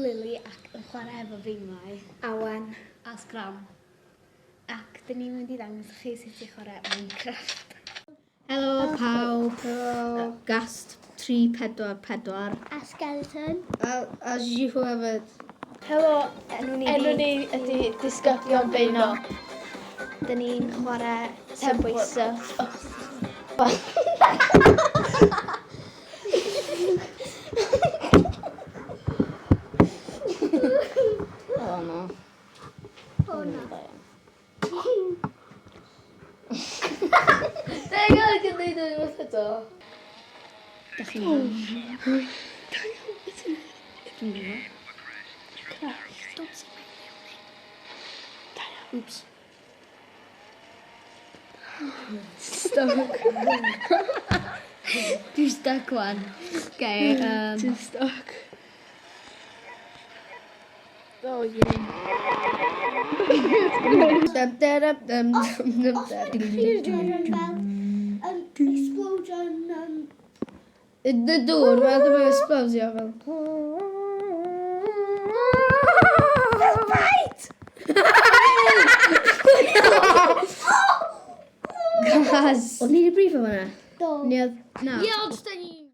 Lily ac yn chwarae efo fi mae Awen a Sgram. Ac dyn ni'n mynd i ddangos i chi sut i chwarae Minecraft. Helo pawb. Helo. Gast 344. A Skeleton. A Jihu hefyd. Helo, enw ni Enw ni ydy Disgyblion Beuno. Dyn ni'n chwarae Subway Surf. O no. O na. Deng gael gwneud yn unwaith eto. Dach chi'n iawn? Dwi'n gwybod. Don't say my real name. Oops. Stuck. Dwi'n stuck wan. Okay, Ti'n stuck. Oh yeah. Dum dum dum dum dum Os mae'n explosion fel... Explosion... Y dŵr, mae'n ddim yn explosio fel. Fel bite! Gas! O'n i wedi brifo fan'na? Do. Ni oedd... Na. Ie, ond da ni...